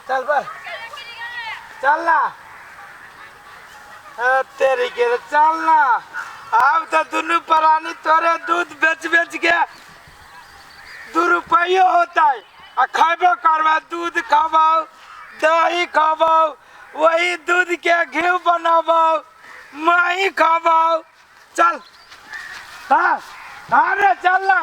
चल पर चल ना। ए, तेरी के रे, चल ना। आब तऽ दुनू प्राणी तोरे दूध बेच बेच के 2 रुपयो होतै आ खयबो करबै। दूध खबौ, दही खबौ, वही दूध के घी बनबौ, मही खबौ। चल, हाँ हाँ रे, चल ना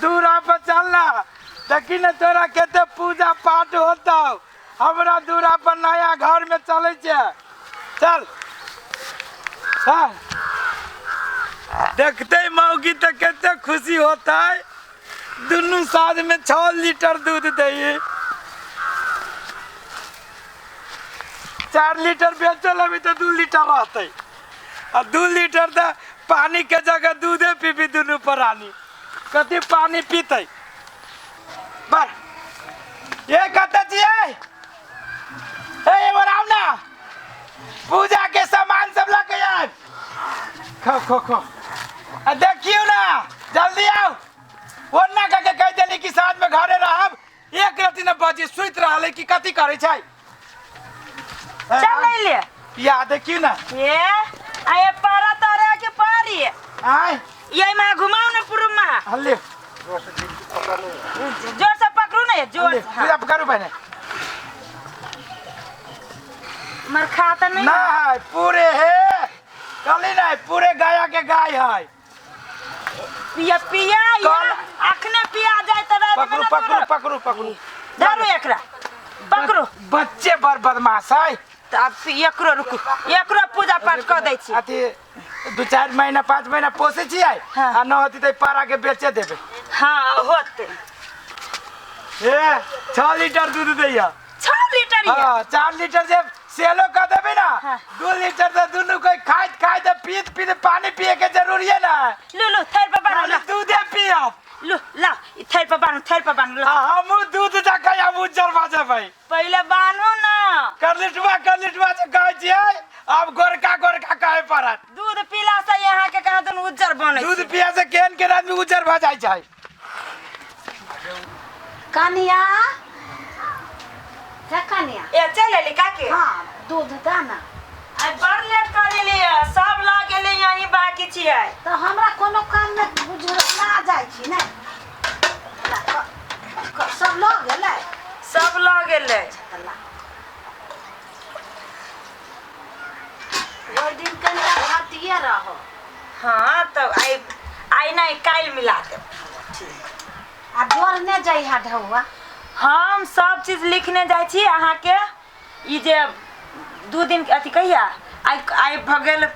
दूरा पर चल ना। देखी ने तोरा कते पूजा पाठ होतौ। हमरा दूरा पर नया घर में चलै छै। चल, हाँ, देखते मौगी तऽ कते खुशी होतै। दुनू साँझ में 6 लीटर दूध दै, 4 लीटर बेचल अभी तऽ 2 लीटर रहतै आ 2 लीटर तऽ पानी के जगह दूधे पीबी। दुनू प्राणी कथी पानी पीतै? बर ये कतऽ छियै? ए, एमहर आउ ना, पूजा के सामान सब लऽ के आयब। खो खो खो आ देखियौ ना, जल्दी आउ। ओन्ना कऽ के कहि देली कि साँझ में घरे रहब, एक रति न बजी। सुति रहलै कि कथी करै छै? चल ले। या देखियौ ना। ए आये पारा तारा के पारी। आय ये में घुमाओ ना पूर्व में। हल्ले। जोर से पकड़ू ना, ये जोर हल्ले से, हाँ। पूजा करू पहिने। मर खाता नहीं ना है पूरे है, कहली ना पूरे गाया के गाय है। पिया पिया या अखने पिया जाए त रात में पकड़ू ना पकड़ू तोरा। पकड़ू पकड़ू। धरू एकरा, पकड़ू। बच्चे बड़ बदमाश है। त अब एकरो रुकू, एकरो पूजा पाठ क दै छी। अथी 2 4 महीना 5 महीना पोसै छियै। हाँ। आ न होती तऽ पारा के बेचे देबै। हाँ होते। ए, 6 लीटर दूध दैया। 6 लीटर ये? हाँ, 4 लीटर जे सेलो कऽ देबै ना। हाँ। 2 लीटर से दुनू कोई खाइत खाइत पीत पीत पानी पिए के जरूरी है ना। लू लू थैर पर बान्हू। खाली ला दूधे पियब। लू ला, ई थैर पर बान्हू, थैर पर बान्हू, ला। आ हमहूँ दूध जकाँ आब उज्जर भऽ जेबै। पहिले बान्हू ना। करलिटवा करलिटवा जे कहै छियै, आब गोरका गोरका कहै पड़त। दूध पीला से यहाँ के कहाँ दुनू उज्जर बनै दूध छै। पिए से केहन केहन आदमी उज्जर भऽ जाइ छै। कनिया हे कनिया। ए चल एली काकी। हाँ, दूध दा ना। आइ बड़ लेट कर लेली, सब लऽ गेलै, यहीं बाकी छियै। तऽ हमरा कोनो काम में बुझ ना जाइ छी ने। ला, सब लऽ गेलै। सब लऽ गेलै। तऽ ला। ओहि दिन कनिटा घटिए रहो। हाँ तब आइ आइ नहि काल्हि मिला देब। ठीक। आ जोड़ने जइहा ढौआ। हम सब चीज लिखने जाइ छी अहाँके। ई जे 2 दिन अथी कहिया आइ आइ भऽ गेल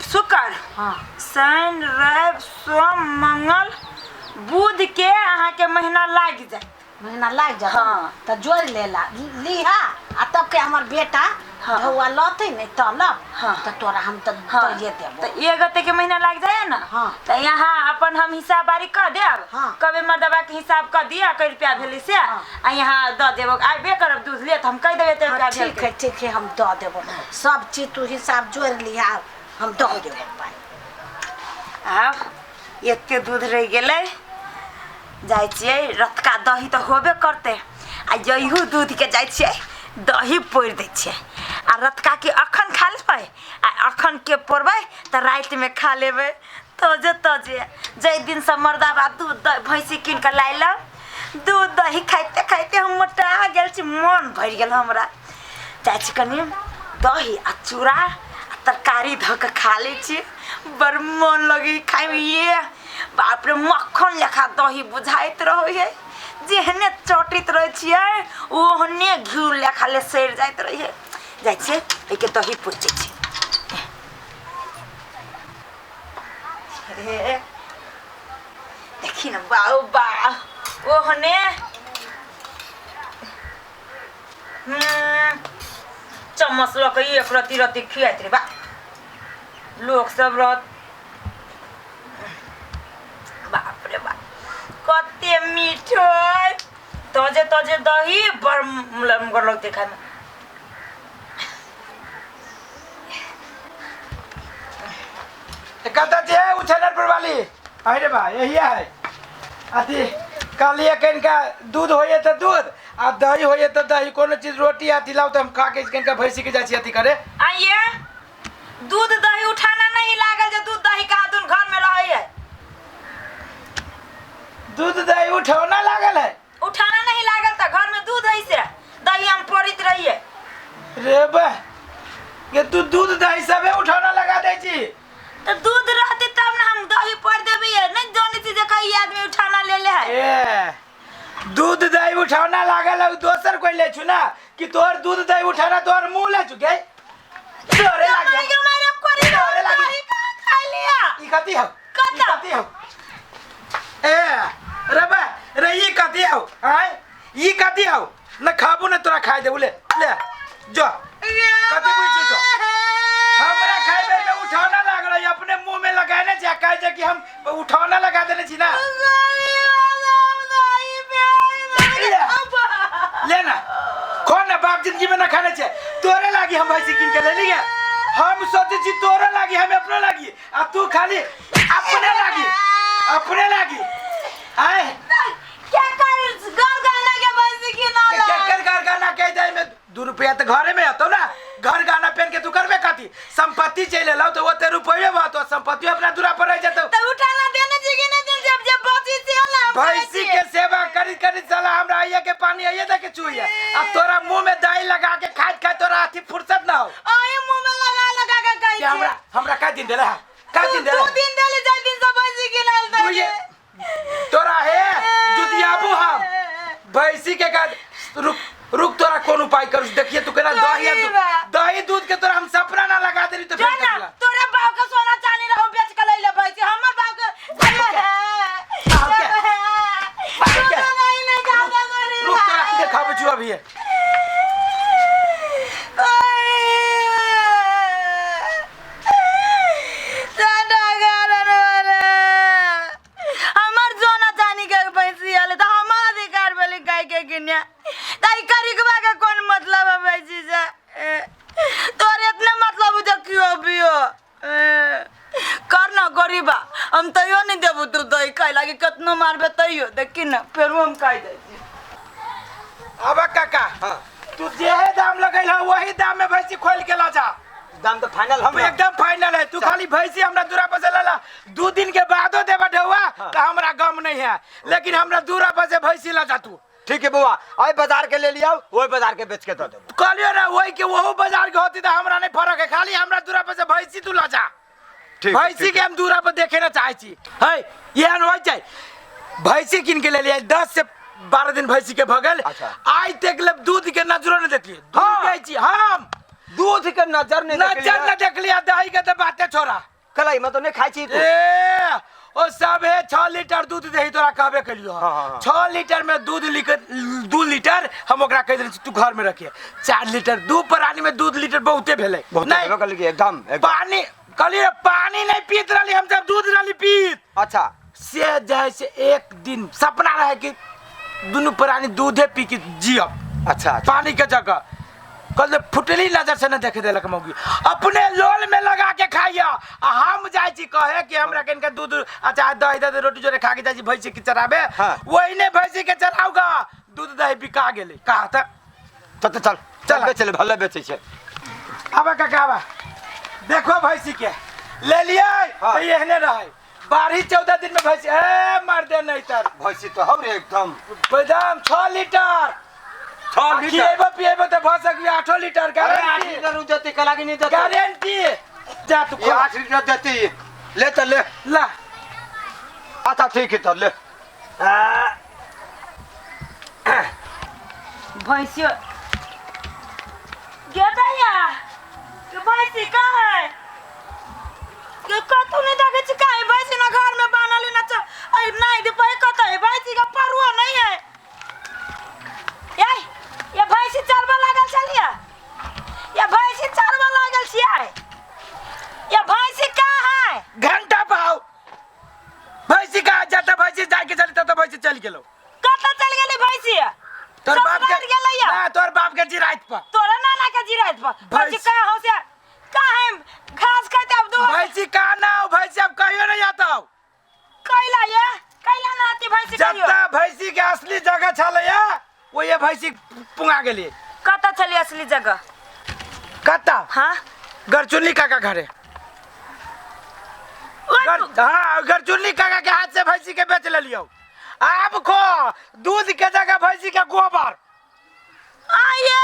शुक्र, हाँ, शनि रवि सोम मंगल बुध के अहाँके महीना लागि जायत। महीना लागि जायत। हाँ। तऽ जोड़ि लेला लीहा आ तब के हमर बेटा हाँ। ढौआ लतै नहि तलब। हाँ। तऽ तोरा हम तऽ हाँ दैये देबो। तऽ एक गोटे के महीना लागि जाइए ना। हाँ। तऽ यहाँ अपन हम हिसाब बारी कऽ देब। हाँ। कभी मर्दबा के हिसाब कऽ दिअ कै रुपया भेलै से। हाँ। आ यहाँ दऽ देब, आबे करब दूध ले तऽ हम कहि देबै एते हाँ, रुपया भेल। ठीक है, ठीक है, हम दऽ देबो सब चीज। तू हिसाब जोड़ि लिहा, हम दऽ देबो पाइ। आब एते दूध रहि गेलै, जाइ छियै रतका दही तऽ होबे करतै आ यहू दूधके जाइ छियै दही पोरि दै छियै आ रतका के अखन खा लेबै आ अखन के पोरबै तऽ रातिमे खा लेबै तजे तजे। जाहि दिनसँ मर्दाबा दूध भैँसी कीन कऽ लायलक, दूध दही खाइते खाइते हम मोटा गेल छी, मन भरि गेल हमरा। जाइ छी कनि दही आ चूड़ा आ तरकारी धऽ कऽ खा लै छी, बड़ मन लगै खाइमे। ये बाप रे, मक्खन लेखा दही बुझाइत रहै है, जेहने चटैत रहै छियै ओहने घिउ लेखा ले सड़ि जाइत रहै है। जाइ छियै एहिके दही पुछै छी। हे देखी ने, बाउ बा ओहने चम्मच लऽ कऽ एक रत्ती रत्ती खियाइत रे बा लोक सब रहत। बाप रे बाप, कते मीठ है तजे तजे दही, बड़ मुलमगर लगतै खाइमे। कतऽ छियै उछनरपुर वाली? अरे बा, यही है। अथी कहलियै कनिका दूध होइए तऽ दूध आ दही होइए तऽ दही कोनो चीज रोटी अथी लाउ तऽ हम खा के कनिका भैंसी के जाइ छी अथी करे। आइए दूध दही उठाना नहीं लागल जे दूध दही कहाँ दून घर में रहे है। दूध दही उठौना लागल है। उठाना नहीं लागल तऽ घर में दूध है से दही हम पड़ित रहिए। रे बा ये तू दूध दही सबे उठौना लगा दै छी। तो दूध रहते तब ना हम दही पड़ देबे, नहीं जाने छी जे कई आदमी उठाना ले ले है। ए दूध दही उठौना लागल है दोसर कोई ले छु ना कि तोहर दूध दही उठाना तोहर मुंह ले छु गे तोरे लागे मारे मारे कोरी तोरे लागे। दही कहाँ खा लिया? ई कथी हौ? कता? ई कथी हौ? ए रे बा रे ई कथी हौ? आय ई कथी हौ? न खाबू न तोरा खाइ देबू, ले ले जो। कथी बुझी तो हमरा खाइ बेर में उठौना लागल है, अपने मुंह में लगाने छी आ कहै छै कि हम उठौना लगा देने छी ना। ले ना खो ना, बाप जिंदगी में ना खाने छे तोरे लागी हम भैंसी कीन के ले ली। हम सोचे छी तोरे लागी हम अपने लागी आ तू खाली अपने लागी अपने लागी। आय क्या कर घर गाना के भैंसी की ना के कर घर गाना कह दे में 2 रुपया तो घरे में हतो ना, घर गाना पहन के तू करबे कथी? संपत्ति चल लेलौ तो ओते रुपये बहतो, संपत्ति अपना दूरा पर रह जतो। तो उठाना देने जी के नहीं देने, जब जब बची से ना भैंसी के सेवा करी करी साला हमरा आइए के पानी आइए दे के चुइए आ तोरा मुंह में दही लगा के खाइत खाइत तोरा अथी फुर्सत ना हो। आए मुंह में लगा लगा के खाइ के हमरा हमरा का दिन देला का दिन देला दू दिन देले जाय दिन से भैंसी के लाल तू ये तोरा हे जुतियाबू हम भैंसी के का रुक रुक तोरा कोन उपाय करू देखिए तू केना दही आ दही दूध के तोरा हम सपना ना लगा देली तो फिर ना तोरा बाप के सोना चांदी रहो बेच के लैले भैंसी हमर बाप के नहीं नहीं दादा गोरी रुक तोरा के देखाबै छु अभी। हमर सोना चांदी के भैंसी आले तो हमर अधिकार भेलै गाय के किन्या ताई करिकबा के कोन मतलब है भैंसी से? तोर इतना मतलब जो क्यों बियो कर ना गरीबा हम तैयो नहीं देबू तू दही खाइ लागी कतनो मारबे तैयो देखी ना फेरो हम खाइ जाइ छी। अब काका हाँ। तू जेहे दाम लगैल है वही दाम में भैंसी खोल के ला जा। दाम तो फाइनल हम एकदम फाइनल है। तू खाली भैंसी हमरा दूरा पर से ला, 2 दिन के बादो देबा ढौआ तो हमरा गम नहीं है, लेकिन हमरा दूरा पर से भैंसी ला जा तू। ठीक है बुआ, आई बाजार के ले लिया वही बाजार के बेच के दे देबो। कहलियो ना वही के वही बाजार के होती तो हमरा नहीं फर्क है, खाली हमरा दूरा पर से भैंसी तू ला जा। ठीक भैंसी के हम दूरा पर देखे ना चाहे छी है एहन होइ छै। भैंसी कीन के ले लिया 10 से 12 दिन भैंसी के भगल। अच्छा। आइ तक ले दूध के नजरो नहीं देखलिए। दूध दै छी हम दूध के नजर नहीं नजर न देखलिए, दही के तो बाते छोड़ा। कलाई में तो नहीं खाइ छी तू। ए ओ सब है 6 लीटर दूध दही तोरा कहबे कलियो। हाँ। 6 लीटर में दूध 2 लीटर हम ओकरा कहि देने छी तू घर में रखिए। 4 लीटर दू प्राणी में 2 लीटर बहुते भेलै। नहीं कहलिए एकदम पानी कहलिए पानी नहीं पीत रहली हम, जब दूध रहली पीत। अच्छा से जाए से एक दिन सपना रहे कि दुनू प्राणी दूधे पी के जियब। अच्छा पानी के जगह कल फुटली नजर से न देखे देलक मौगी, अपने लोल में लगा के खाइया। आ हम जाइ छी कहे कि हमरा कनिका दूध अच्छा दही दे रोटी जोरे खा के जाइ छी भैंसी के चराबे। हाँ। वही ने भैंसी के चराउगा दूध दही बिका गेलै। कहा त चल चल चल बेच ले भले बेचै छै। आबा काका आबा देखो भैंसी के ले लियै। हाँ। तो एहने रहै 12-14 दिन में भैंसी ए मर दे नहीं तर भैंसी तो हौ रे एकदम एकदम 6 लीटर 6 लीटर खिएबो पिएबो तो भ सकबी 8 लीटर अरे 8 गारंटी लीटर उ देती कला की नहीं देती गारंटी। जा तू ये 8 लीटर देती ले चल ले ला। अच्छा ठीक है तो ले। भैंसियो गेदैया के भैंसी कहाँ है? के कतौ नहीं देखे छी काहे भैंसी ना घर में बान्हल ना छ ऐ नहीं दे पै कतौ है भैंसी का परुआ नहीं है। ये भैंसी चरबा लागल छलिया, ये भैंसी चरबा लागल छियै, ये भैंसी कहाँ है? घंटा पाओ भैंसी कहाँ जाता भैंसी जाके चली तब भैंसी चल गेलो। कतऽ चल गेलै भैंसी? तोर बाप के गेलैया ना तोर बाप के जिराइत पर तोरा नाना के जिराइत पर भैंसी कहाँ हो से कहाँ है घास खाते अब दो भैंसी कहाँ ना हो भैंसी अब कहियो नहीं आता हो। कैला ये कैला ना आती भैंसी कहियो जत्ता भैंसी के असली जगह छलैया वो ये भैंसी पुंगा गेली। कतऽ छलियै असली जगह? कत्ता? हाँ। गरचुन्नी काका घरे। हाँ, गरचुन्नी काका के हाथ से भैंसी के बेच लेलियो। आब खो दूध के जगह भैंसी के गोबर। आये,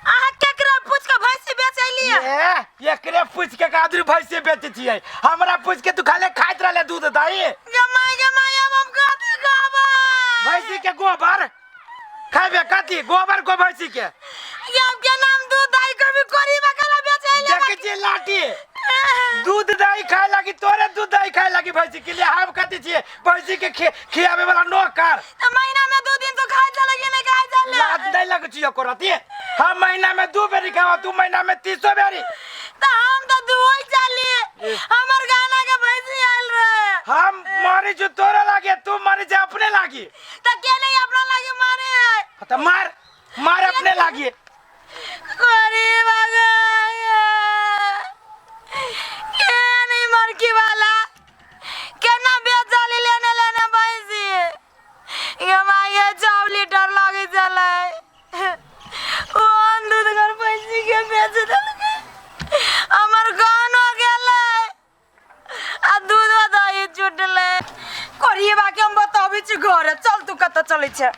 अहाँ केकरा पूछ के भैंसी बेच अइलियै? ए, एकरे पूछ के कादरी भैंसी बेचै छियै। हमरा पूछ के तू खाली खाइत रहले दूध दही। गमाय गमाय, अब हम कथी कहबै? भैंसी के गोबर खाइबे? कथी गोबर को भैंसी के? ये अब के नाम दूध दही कभी कोरी बकरा बेच अइले। देखै छियै लाठी दूध दही खाए लागी, तोरे दूध दही खाए लागी भैंसी के लिए। हम कथी छियै भैंसी के खियावे वाला नौकर? तो महीना में 2 दिन तो खाए चले कि नहीं खाए चले? लात नहीं लगै छियै ओकर। हम महीना में 2 बेरी खावा, तू महीना में 300 बेरी। तो हम तो दुआई चली, हमर गाना के भैंसी आयल रहे। हम मारे जो तोरे लागे, तू मारे जे अपने लागी। तो के नहीं अपना लागी मारे है? तो मार मार अपने लागी। कोरी भगवान, के नहीं मरकी वाला केना बेचाली लेने लेने भैंसी। ये माये 4 लीटर लगे चले, ओन दूध घर भैंसी के बेच देलकै। हमर गान हो गेलै आ दूध दही छुटलै। कोरिएबा के हम बताबै छी घरे। चल, तू कतऽ चलै छै?